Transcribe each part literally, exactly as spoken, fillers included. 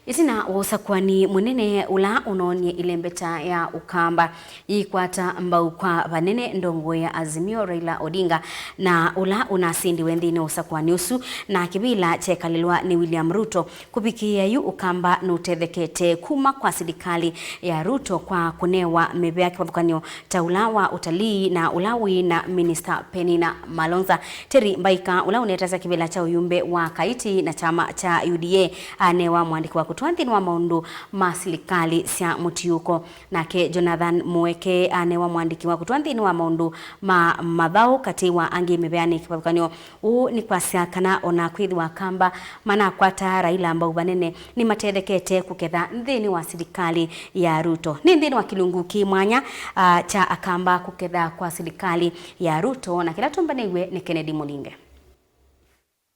Ĩtina wa ũsakũani mũnene ũla ũnoonie ĩlembeta ya Ũkamba yĩkwata mbau kwa vanene ndongoi ya Azimio Raila Odinga, na ũla ũnasindiwe nthĩnĩ wa ũsakũani ũsu na kĩvĩla kyekalĩlwa nĩ William Ruto, kũvikĩĩa yu Ũkamba nũtethekete kuma kwa silikalĩ ya Ruto kwa kũnewa mĩvea kĩvathũkany'o ta ũla wa ũtalii na ũla wĩ na Minista Penina Malonza. Terry Mbaika, ũla ũnetasya kĩvĩla kya ũyumbe wa Kaiti na kyama kya U D A, anewa mwandĩki wa kũtwaa nthĩnĩ wa maũndũ ma silikalĩ sya mũtiũko. Nake Jonathan Mueke anewa mwandĩki wa kũtwaa nthĩnĩ wa maũndũ ma mathaũ, katĩ wa angĩ mĩveanĩ kĩvathũkany'o. Ũu nĩ kwasya kana o na kwĩthĩwa Akamba manakwataa Raila mbau vanene, nĩmatethekete kũketha nthĩnĩ wa silikalĩ ya Ruto. Nĩ nthĩnĩ wa kĩlungu kĩ mwanya, ah, kya Akamba kũketha kwa silikalĩ ya Ruto, na kĩla tũmbanĩw'e nĩ Kennedy Mũlinge.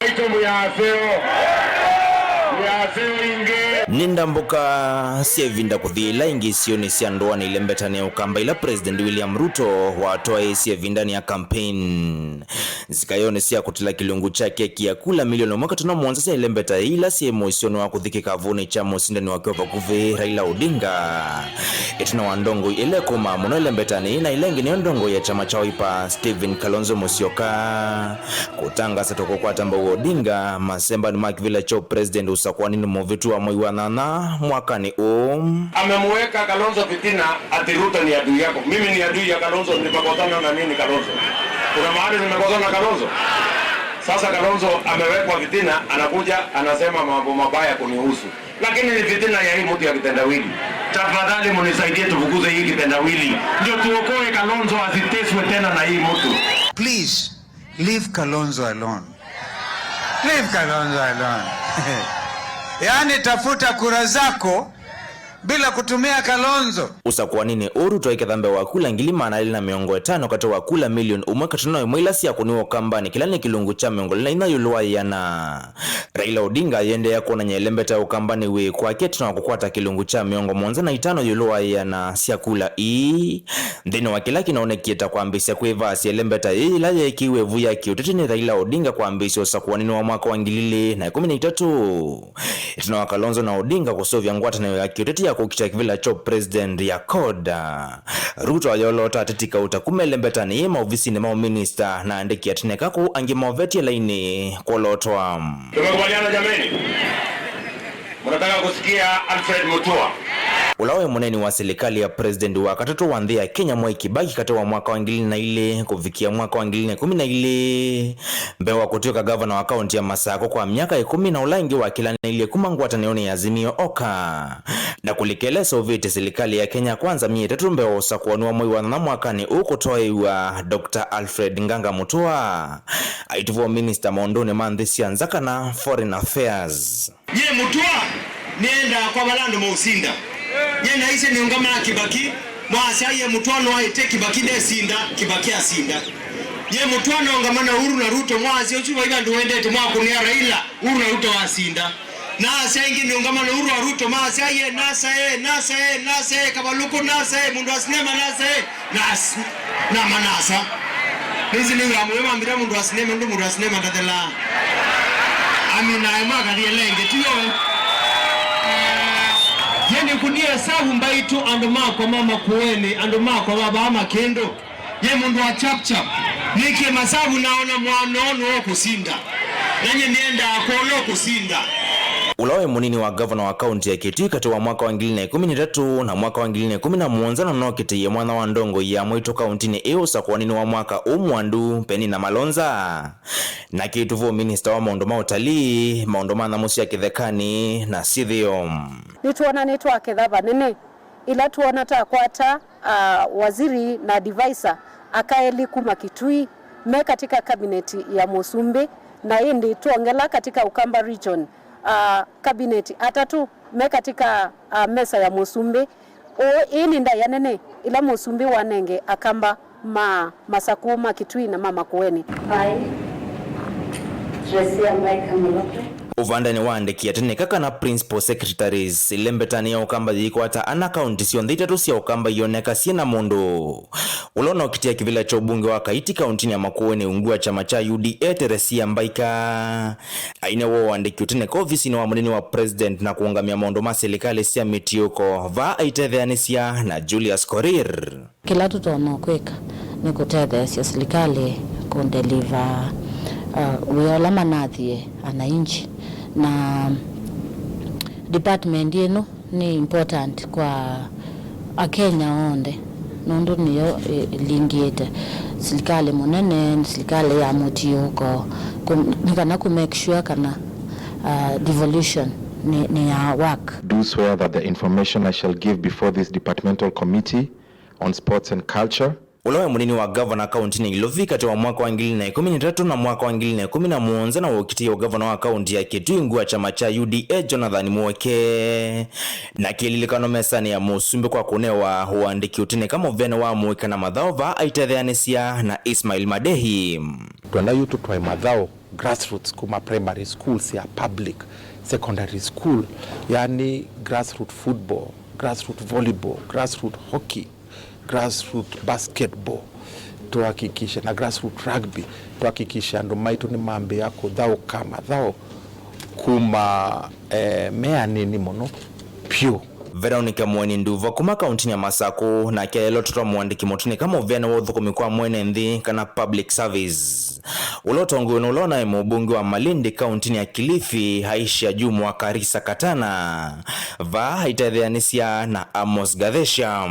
Aitũ mũyaseo. Mũyaseo ingĩ. Nĩ ndambũka sya ĩvinda kũthi ĩla ĩngĩ isionĩ sya ndũanĩ ĩlembetanĩ ya Ũkamba ila President William Ruto watwaĩĩsye ĩvindanĩ ya campaign. Nzikayonĩ sya kũtila kĩlungu kya keki ya kula milioni ũmwe katano mũonza sya ĩlembeta ila syĩ mũisyonĩ wa kũthi kĩkavũnĩ kya mũsindani wake wa vakuvĩ, Raila Odinga. Ĩtina wa ndongoi ĩla ĩkũmaa mũno ĩlembetanĩ na ĩla ĩngĩ nĩyo ndongoi ya kyama kya Wiper, Stephen Kalonzo Musyoka, kũtangasa ta kũkwata mbau Odinga masembanĩ ma kĩvĩla kya president ũsakũaninĩ mũvĩtu wa mwei wa nyanya mwakanĩ ũũ. Amemweka Kalonzo fitina ati Ruto ni adui yako. Mimi ni adui ya Kalonzo, nimekosana na nini Kalonzo? Kuna mahali nimekosana na Kalonzo? Sasa Kalonzo amewekwa fitina, anakuja anasema mambo mabaya kunihusu. Lakini ni fitina ya hii mtu ya kitendawili. Tafadhali munisaidie tufukuze hii kitendawili. Ndio tuokoe Kalonzo asiteswe tena na hii mtu. Please, leave Kalonzo alone. Leave Kalonzo alone. Yaani, tafuta kura zako bila kutumia Kalonzo. Ũsakũaninĩ ũũ, Ruto aiketha mbee wa kula ngili maana elĩ na mĩongo ĩtano katĩ wa kula milioni ũmwe katano ĩmwe ila syakũniwe Ũkambanĩ, kĩla nĩ kĩlungu kya mĩongo ĩlĩ na inya ĩũlũ wa ĩana. Raila Odinga ayĩendeea kwonany'a ĩlembeta ya Ũkambanĩ wĩ kwake ĩtina wa kũkwata kĩlungu kya mĩongo mũonza na itano ĩũlũ wa ĩana sya kula ii. Nthĩnĩ wa kĩla kĩnaonekie ta kwambĩĩsya kwĩvaasya ĩlembeta yĩĩ yĩla yeekĩiwe ĩvu ya kĩũteti nĩ Raila Odinga kwambĩĩsya ũsakũaninĩ wa mwaka wa ngili ilĩ na ĩkũmi na itatũ, ĩtina wa Kalonzo na Odinga kũseũvya ngwatanĩo ya kĩũteti ya kũkita kĩvĩla kya president ya CORD, Ruto ayoloota ateti kauta kuma ĩlembetanĩ yĩĩ maovisinĩ ma ũminista na andĩki atene ka kũu angĩ movetye lainĩ kwolootwa. Tumekubaliana jameni? Mnataka kusikia Alfred Mutua? Ũla waĩ mũneeni wa silikalĩ ya president wa katatũ wa nthĩ ya Kenya, Mwai Kibaki, katĩ wa mwaka wa ngili na ilĩ kũvikĩa mwaka wa ngili na ĩkũmi na ilĩ, mbee wa kũtw'ĩka gavana wa kaunti ya Masakũ kwa myaka ĩkũmi, na ũla ĩngĩ wakĩlanĩilye kuma ngwatanĩonĩ ya Azimio Oka, na kũlika ĩla ĩseũvĩtye silikalĩ ya Kenya Kwanza myei ĩtatũ mbee wa ũsakũani wa mwei wa nyanya mwakanĩ ũũ kũtwaĩĩw'a Doctor Alfred Nganga Mutua, aitũvwa minista maũndũnĩ ma nthĩ sya nza kana foreign affairs. Nyie Mutua nĩendaa kwa vala andũ maũsinda. Nyie naisye nĩũngamaa Kibaki, mwasya ye Mutua nwaĩte Kibaki ndesinda, Kibaki asinda. Nyie Mutua nongama na Uhuru na Ruto, mwasya ũsu vai vandũ wendete mwakũnĩa Raila, Uhuru na Ruto wasinda. Nasya ĩngĩ nĩũngamana ũu rwa Ruto, masya ye NASA e, NASA e, NASA e, Kavalũkũ NASA e, mũndũ wa sinema NASA e, nas-, nama nasa. Nĩsĩ nĩwĩa mũyo mambĩta mũndũ wa sinema, ũndũ mũndũ wa sinema ndathelaa. Amina, ĩmwe akathi ĩla ĩngĩ, tiyo? Ye nĩkũnie savu mbaitũ, andũ makwa ma Makueni, andũ makwa ma vaa Makĩndũ. Ye mũndũ wa Chapchap, nĩkie masavu naona mwana ũũ nũkũsinda. Na nyie nĩendaa kwona ũkũsinda. Ũla waĩ mũnini wa gavana wa kaunti ya Kitui katĩ wa mwaka wa ngili na ĩkũmi na itatũ na mwaka wa ngili na ĩkũmi na mũonza nũnokĩtĩie mwana wa ndongoi ya mwaitũ kauntinĩ ĩĩ ũsakũaninĩ wa mwaka ũũ mwandu, Penina Malonza, na kĩtũvũ minista wa maũndũ ma ũtalii, maũndũ ma nyamũ sya kĩthekanĩ na syĩthĩo. Nĩtwona nĩtwaketha vanene. Ĩla twoona twakwata, ah, waziri na advisor aka elĩ kuma Kitui me katika cabinet ya mũsumbĩ, na ĩndĩ twongela katika Ukamba region, ah, cabinet atatũ me katika, ah, mesa ya mũsumbĩ. Ũũ, ĩĩ nĩ ndaĩa nene ĩla mũsumbĩ wanenge Akamba ma Masakũ, ma Kitui na ma Makueni. Hi, Tresia Mbaika Molope. Ũvandanĩ wa andĩki atĩnĩka kana principal secretaries, ĩlembetanĩ ya Ũkamba yĩikwata ana kaunti syonthe itatũ sya Ũkamba ioneka syĩ na mũndũ ũla ũnaũkitĩa kĩvĩla kya ũmbunge wa Kaiti kauntinĩ ya Makueni, ungu wa kyama kya U D A, Teresia Mbaika. Aine woo wandĩki ũtĩnĩka ovisinĩ wa mũnini wa president na kũũngamĩa maũndũ ma silikalĩ sya mĩtiũko, vaa aitetheanĩsya na Julius Korir. Kĩla tũtonya kwĩka nĩ kũtetheesya silikalĩ kũndeliva, uh, wĩa ũla manathie ananchi. Na department ĩno nĩ important kwa Akenya onthe, nũndũ nĩyo ĩ-, ĩlingĩte silikalĩ mũnene, silikalĩ ya mũtiũko, kũ-, nĩ kana kũ make sure kana, uh, devolution nĩ, nĩ ya work. Do swear that the information I shall give before this departmental committee on sports and culture. Ũla waĩ mũnini wa gavana kauntinĩ ya Ilovi katĩ wa mwaka wa ngili na ĩkũmi na itatũ na mwaka wa ngili na ĩkũmi na mũonza na wokitĩe ũgavana wa kaunti ya Kitui ungu wa kyama kya U D A, Jonathan Muoke. Na kĩlilikano mesanĩ ya mũsumbĩ kwa kũnewa ũandĩki ũtĩnĩka mũvĩanĩ wa mũika na mathaũ, vaa aitetheanĩsya na Ismail Madehi. Twenda yu tũtwae mathaũ grassroots kuma primary schools ya public, secondary school, yani grassroot football, grassroot volleyball, grassroot hockey, grassroot basketball, tuhakikishe, na grassroot rugby, tuhakikishe andũ maitũ nĩmambĩĩa kũthaũka mathaũ kuma, eh, me anini mũno vyũ. Veronica Mweni Nduva kuma kauntinĩ ya Masakũ, nake aelotwe ta mũandĩki mũtĩnĩka mũvĩanĩ wa ũthũkũmi kwa mwene nthĩ kana public service, ũla ũtongoew'e nĩ ũla ũnaĩ mũmbunge wa Malindi kauntinĩ ya Kilifi, Aisha Jumwa Karisa Katana, vaa aitetheanĩsya na Amos Gathesha.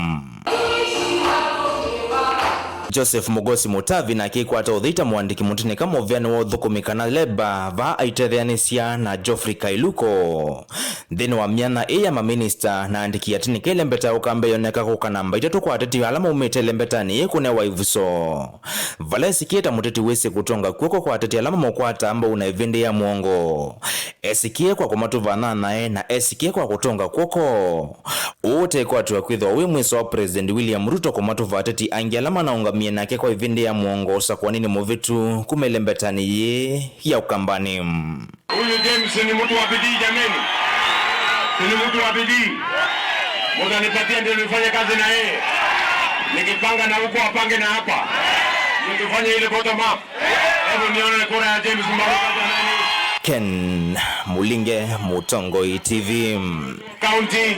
Joseph Mugosi Mutavi nake aikwata ũthei ta mũandĩki mũtĩnĩka mũvĩanĩ wa ũthũkũmi kana leba, vaa aitetheanĩsya na Geoffrey Kailuko. Nthĩnĩ wa myanya ĩĩ ya maminista na andĩki atĩnĩka, ĩlembeta ya Ũkamba yoneka kũka namba itatũ kwa ateti ala maumĩte ĩlembetanĩ yĩĩ kũnewa ĩvuso, vala esikie ta mũteti wĩsĩ kũtũnga kw'oko kwa ateti ala mamũkwataa mbau na ĩvĩndĩ ya mũongo. Esikie kwa kũmatũva nyanyae na esikie kwa kũtũnga kw'oko. Ũũ ũtekwatw'a kwĩthĩwa wĩ mwĩso wa President William Ruto kũmatũva ateti angĩ ala manaũngamie nake kwa ĩvĩndĩ ya mũongo ũsakũaninĩ mũvĩtu kuma ĩlembetanĩ yĩĩ ya Ũkambanĩ. Huyu James ni mtu wa bidii jameni. Si ni mtu wa bidii. Mtanipatia ndio nifanye kazi na yeye. Nikipanga na huko apange na hapa. Ndio tufanye ile bottom up. Hebu nione kura ya James Mbaruka jameni. Ken Mulinge, Mũtongoi T V. County